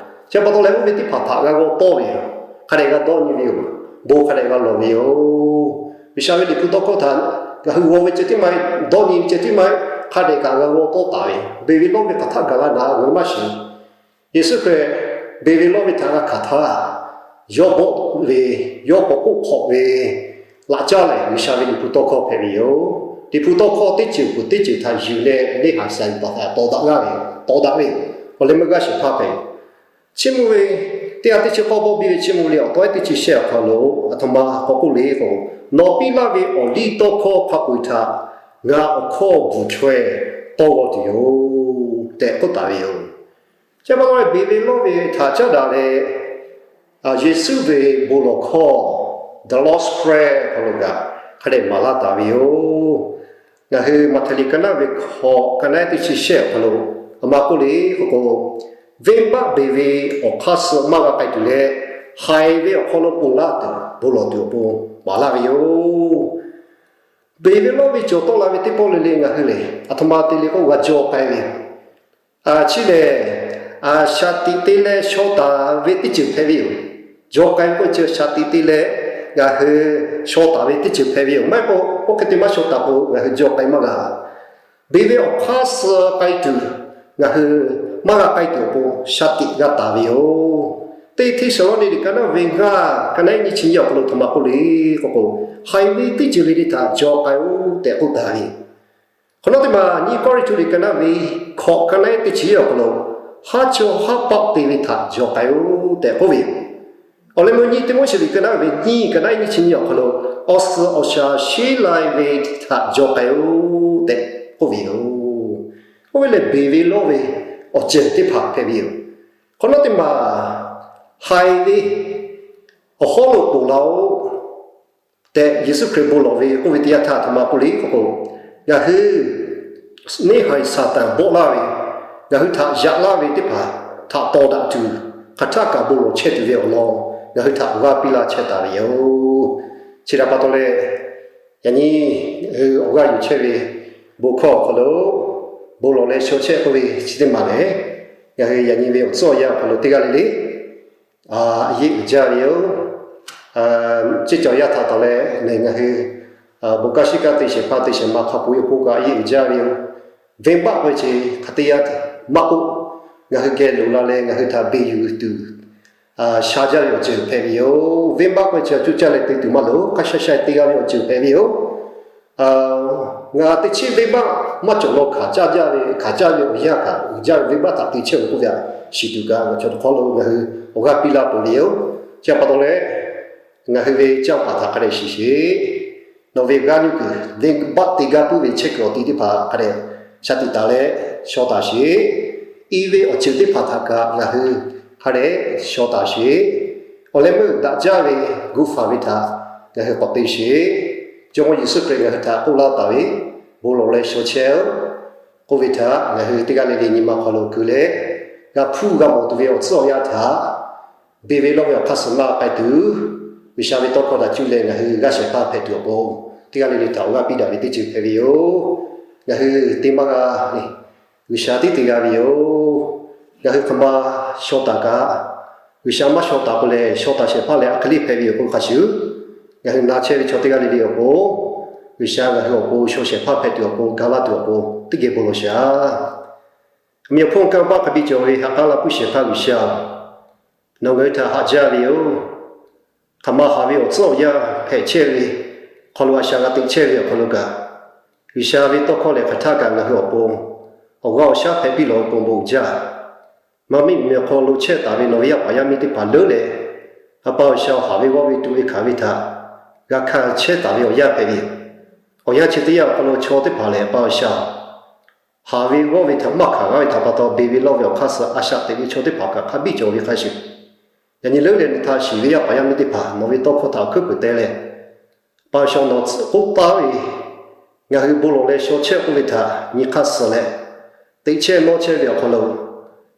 Chi pa taw leh oˇ ve teˇ hpaˍ htaꞈ g'a g'aw tawˇ ve yoˬ. Hk'a dehꞈ g'a dawˇ nyi ve yoˬ. Bon hk'a dehꞈ g'a lawˬ ve yoˬ. G'uiˬsha ve liꞈ hpu tawˇ hkawˇ htaꞈ ngaˬ hui g'aw ve ceh tiˉ maˇ heˆ, dawˇ nyi ve ceh tiˉ maˇ heˆ, hk'a dehꞈ kaꞈ g'a g'aw tawˇ taˍ ve yoˬ. Beˬ ve lawˇ ve hk'aˬ htaˇ gaˬ la naˍ ngaˬ hui maˇ shiˍ. Yeˍsuˆ Hkriꞈ beˬ ve lawˇ ve htaꞈ g'a hkanˍ htaˇ, yawˇ bawˆ ve, yawˇ k'awꞈ k'oˆ hk'awꞈ ve laꞈ caˉ lehˬ, G'uiˬsha ve liꞈ hpu tawˇ hkawˇ hpehꞈ ve yoˬ. Liꞈ hpu tawˇ hkawˇ teˇ ceuˬ peuˬ teˇ ceuˬ htaꞈ yuˬ leh neˇ haiˬ saiˍ paˍ htaꞈ tawˍ daꞈ g'aˇ ve, tawˍ daꞈ ve, awˬ leh meuˇ g'aˇ shehˍ hpaˇ hpehꞈ. Chiˇ mvuh ve teˇ ha teˇ chi k'awˇ bawˆ biˇ ve Chiˇ mvuh ve liꞈ awˬ tawehˉ teˇ chi shehˆ awˬ hk'aw lo, aˬ htoꞈ ma k'awꞈ k'oˆ le k'o, nawˬ piˇ laˇ ve awˬ liˇ tawˇ hkawˇ hk'a peu-eˬ htaꞈ ngaˬ awˬ hkawˇ bvuhˬ chaweh tawˇ g'aw tuˬ yoˬ tehꞈ k'oˆ taˍ ve yoˬ. Chi pa taw leh beˬ ve lawˇ ve htaꞈ caˉ daꞈ leh, Yeˍsuˆ ve bon lawˬ hkawˇ, the Lord's Prayer hk'aw lo kaꞈ hk'a dehꞈ maˍ laˇ taˍ ve yoˬ. Ngaˬ hui Maꞈhtehˍ liꞈ ka naˉ ve hkawꞈ ka naˉ teˇ chi shehˆ awˬ hk'aw lo, aˬ ma k'oˆ le k'oˆ k'o, venˇbaˆ beˬ ve awˬ hk'aˇ suh maˇ g'a k'ai tuˬ leh, haiˬ ve awˬ hk'aw lo ponˬ laˇ tuˬ bon lawˬ tuˬ awˬ pon maˍ laˇ ve yoˬ. Beˬ ve lawˇ ve cawˬ tawˆ la ve teˇ pawˆ le le ngaˬ hui lehˬ, aˬ htoꞈ ma te le k'o g'a jaw k'ai ve yoˬ. Chi lehˬ, shaˍ tiꞈ te leh shaw taˍ ve teˇ ceuˬ hpehꞈ ve yoˬ. Jaw k'ai ve k'oˆ ve chi shaˍ tiꞈ te leh ngaˬ hui shaw taˍ ve teˇ ceuˬ hpehꞈ ve yoˬ. Maˇ heˆ k'o, oˇ hk'e te maˇ shaw taˍ k'o ngaˬ hui jaw k'ai maˇ g'a. Beˬ ve awˬ hk'aˇ suh k'ai tuˬ, ngaˬ hui maˇ g'a k'ai tuˬ awˬ pon shaˍ tiꞈ g'a taˍ ve yoˬ. Teˇ hteˇsaˍlawˇniˆ liꞈ ka naˉ ve ngaˇ ka naˉ nyiˇ chi nyiˇ awˬ hk'aw lo aˬ htoꞈ ma k'oˆ le k'oˆ k'o, haiˬ ve teˇ ceuˬ le le htaꞈ jaw k'ai-oˆ tehꞈ k'oˆ taˍ ve yoˬ. Hk'awꞈ nawˉ teˇ maˬ nyiˇ Kawˇrenˍhtuˆ liꞈ ka naˉ ve hkawꞈ ka naˉ teˇ chi awˬ hk'aw lo, haˉ chaw haˉ paˆ te ve htaꞈ jaw k'ai-oˆ tehꞈ k'oˆ ve yoˬ. Awˬ leh meuˇ nyiˇ Tiˆmoˉseˍ liꞈ ka naˉ ve nyiˇ ka naˉ nyiˇ chi nyiˇ awˬ hk'aw lo, awˬ suhˍ awˬ shaˍ sheˉ lai ve htaꞈ jaw k'ai-oˆ tehꞈ k'oˆ ve yoˬ. Oˇ ve lehˬ beˬ ve lawˇ ve awˬ ceuˬ teˇ hpaˍ hpehꞈ ve yoˬ. Hk'awꞈ nawˉ teˇ maˬ haiˬ ve awˬ hawˉ lo ponˬ laˇ-oˆ tehꞈ Yeˍsuˆ Hkriꞈ bon lawˬ ve k'oˆ ve teˇ yanˇ htaˇ aˬ htoꞈ ma k'oˆ le k'oˆ k'o, ngaˬ hui neˇ haiˬ Saˍtanˍ bawˆ laˇ ve, ngaˬ hui htaꞈ yaꞈ laˇ ve teˇ hpaˍ htaꞈ tawˍ daꞈ tuˬ, hk'aˬ htaˆ kaꞈ bon lawˬ chehˇ tuˬ ve awˬ lawn ngaˬ hui htaꞈ g'a piˇ laˇ chehˇ taˍ ve yoˬ. Chi htaꞈ pa taw leh, yaꞈ nyi awˬ g'aˇ yuˬ chehˇ ve bon hkawˇ awˬ hk'aw lo bon lawˬ leh shaw chehˇ k'oˆ ve chi teˇ maˬ lehˬ, ngaˬ hui yaꞈ nyi ve awˬ tcuhˉ awˬ yanˇ awˬ hk'aw lo teˇ g'aˇ le le a yeˆ uiˍ jaˇ ve yoˬ. Ceˇ cawˬ yaˇ htaꞈ taˍ leh ngaˬ hui bon kaˇ shiˉ kaˇ te shehˍ hpaˇ te shehˍ ma hk'a peu-eˬ awˬ pon kaꞈ a yeˆ uiˍ jaˇ ve yoˬ. Venˇbaˆ k'oˆ ve chi hk'aˬ te yaˇ maˇ k'oˆ, ngaˬ hui geh loꞈ la leh ngaˬ hui htaꞈ beˬ yuˬ tuˬ sha jaˇ ve awˬ ceuˬ hpehꞈ ve yoˬ. Venˇbaˆ k'oˆ ve chi awˬ cuˇ caˇ leh te tuˬ maˇ loˍ. Hk'a sha sha te g'a ve awˬ ceuˬ hpehꞈ ve yoˬ. Ngaˬ teˇ chiˉ venˇbaˆ maˇ cawˬ law hkanˍ caˇ jaˇ ve, hkanˍ caˇ ve awˬ yanˇ kaꞈ uiˍ jaˇ ve venˇbaˆ htaꞈ te chehˇ ve k'oˆ ve htaꞈ shiˍ tuˬ kaꞈ ngaˬ chaw htaꞈ hk'aw lo ngaˬ hui awˬ g'aˇ piˇ laˇ peuˬ ve yoˬ. Chi pa taw leh, ngaˬ hui ve canˇ paˍ htaꞈ hk'a dehꞈ shiˍ sheˍ. Nawˬ ve g'aˇ nuˇ kuiˬ venˇbaˆ te gaˇ puiˉ ve chehˇ kuiˬ awˬ ti teˇ hpaˍ hk'a dehꞈ shaˍ tiꞈ taˍ leh shaw taˍ sheˍ. I ve awˬ ceuˬ teˇ hpaˍ htaꞈ kaꞈ ngaˬ hui hk'a dehꞈ shaw taˍ sheˍ. Awˬ leh meuˇ daꞈ jaˇ ve gu faˍ ve htaꞈ ngaˬ hui k'awꞈ te sheˍ. Jawˇmawˇ Yeˍsuˆ Hkriꞈ ngaˬ hui htaꞈ k'oˆ laˇ taˍ ve, bon lawˬ leh shaw chehˇ-oˆ k'oˆ ve htaꞈ ngaˬ hui teˇ g'aˇ le le nyi ma hk'aw lo keu leh, g'a hpuˇ g'a mawˬ tuˬ ve awˬ tcuhˉ awˬ yanˇ htaꞈ Beˬ ve lawˇ ve awˬ hk'aˇ suh laˇ k'ai tuˬ, G'uiˬsha ve tawˇ hkawˇ htaꞈ cuˇ leh ngaˬ hui g'aˇ shehˍ hpaˇ hpehꞈ tuˬ awˬ pon, teˇ g'aˇ le le htaꞈ awˬ g'aˇ piˇ daꞈ ve teˇ ceuˬ hpehꞈ ve yoˬ. Ngaˬ hui teˇ maˇ g'a G'uiˬsha tiˉ te g'a ve yoˬ. Ngaˬ hui hk'aˬ ma shaw taˍ kaꞈ, G'uiˬsha maˇ shaw taˍ k'o lehˬ, shaw taˍ shehˍ hpaˇ leh a hk'e le hpehꞈ ve yoˬ k'oˆ ve hk'a shuˍ, ngaˬ hui na chehˇ ve chaw teˇ g'aˇ le le awˬ pon, G'uiˬsha ngaˬ hui awˬ pon shaw shehˍ hpaˇ hpehꞈ tuˬ awˬ pon, ga laˇ tuˬ awˬ pon teˇ geh bon lawˬ shaˍ. Miˬguiˬ hpfuhˇ kanˇ paˆ hk'a biˇ cawˬ ve ha k'aˉ laˇ puiˉ shehˍ hpaˇ G'uiˬsha-oˬ, nawˬ ngaˬ hui htaꞈ haꞈ jaˇ ve yoˬ. Hk'aˬ ma haˍ ve awˬ tcuhˉ awˬ yanˇ hpehꞈ chehˇ ve hk'aw lo, a shaꞈ g'a teꞈ chehˇ ve awˬ hk'aw lo kaꞈ, G'uiˬsha ve tawˇ hkawˇ lehˬ hk'aˬ htaˇ kaꞈ ngaˬ hui awˬ pon awˬ g'aˇ awˬ shaˉ hpehꞈ piˇ lawˬ ve pon bon jaˇ. Maˇ miˇ miˬguiˬ hk'aw lo chehˇ taˍ ve nawˬ ve yaˇ paˍ yaˇ miˇ teˇ hpaˍ leuˉ leh, a pa G'uiˬsha hawˬ haˍ ve g'awˇ ve tuꞈ ve hkanˍ ve htaꞈ g'a hkanˍ chehˇ taˍ ve awˬ yanˇ hpehꞈ ve yoˬ. Awˬ yanˇ chi teˇ yanˇ awˬ hk'aw lo chaw teˇ hpaˍ lehˬ, a pa G'uiˬsha hawˬ haˍ ve g'awˇ ve htaꞈ maˇ hkanˍ g'a ve htaꞈ pa taw, beˬ ve lawˇ ve awˬ hk'aˇ suh a shaꞈ teꞈ ve chaw teˇ hpaˍ kaꞈ hk'a biˇ cawˬ ve hk'a shuˍ, yaꞈ nyi leuˉ leh nawˬ htaꞈ shiˍ ve yaˇ paˍ yaˇ miˇ teˇ hpaˍ nawˬ ve tawˇ hkawˇ htaꞈ awˬ hkuiˉ puiˍ teh leh, a pa G'uiˬsha nawˬ tcuhˉ k'oˆ taˍ ve, ngaˬ hui bon lawˬ leh shaw chehˇ k'oˆ ve htaꞈ nyi hk'aˇ suh leh, teꞈ chehˇ nawˇ chehˇ ve awˬ hk'aw lo,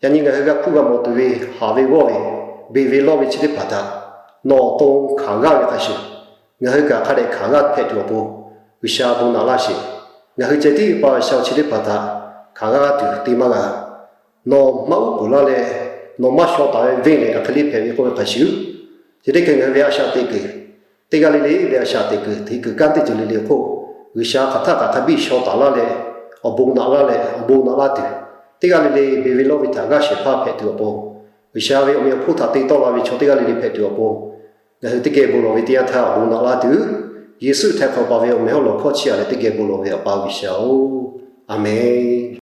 yaꞈ nyi ngaˬ hui g'a hpuˇ g'a mawˬ tuˬ ve haˍ ve g'awˇ ve, beˬ ve lawˇ ve chi teˇ hpaˍ htaꞈ nawˬ awˬ to hkanˍ g'aˇ ve hk'a shuˍ, ngaˬ hui kaꞈ hk'a dehꞈ hkanˍ g'aˇ hpehꞈ tuˬ awˬ pon, G'uiˬsha bon naꞈ laˇ sheˍ. Ngaˬ hui ceh tiˉ pa G'uiˬsha chi teˇ hpaˍ htaꞈ hkanˍ g'aˇ tuˬ te maˇ g'a. Nawˬ maˇ uˉ peunˍ laˇ leh, nawˬ maˇ shaw taˍ ve venˇ lehˬ a hk'e le hpehꞈ ve k'oˆ ve hk'a shuˍ, chi teˇ hkeh ngaˬ hui ve a shaꞈ teꞈ kuiˬ, teˇ g'aˇ le le ve a shaꞈ teꞈ kuiˬ, hteꞈ kuiˬ kanˉ teˇ ceuˬ le le hk'oˆ, G'uiˬsha hk'aˬ htaˇ kaꞈ hk'a biˇ shaw taˍ laˇ leh, awˬ bon naꞈ laˇ leh awˬ bon naꞈ laˇ tuˬ, teˇ g'aˇ le le beˬ ve lawˇ ve htaꞈ g'aˇ shehˍ hpaˇ hpehꞈ tuˬ awˬ pon, G'uiˬsha ve awˬ meꞈ awˬ hponˇ htaꞈ te tawˆ la ve chaw teˇ g'aˇ le le hpehꞈ tuˬ awˬ pon, ngaˬ hui teˇ geh bon lawˬ ve teˇ yanˇ htaˇ awˬ bon naꞈ laˇ tuˬ, Yeˍsuˆ htaiˍ hk'awꞈ paˍ ve awˬ meh hawˉ lawˬ hkawˇ chi aꞈ leh teˇ geh bon lawˬ ve a pa G'uiˬsha-oˬ, a menˬ.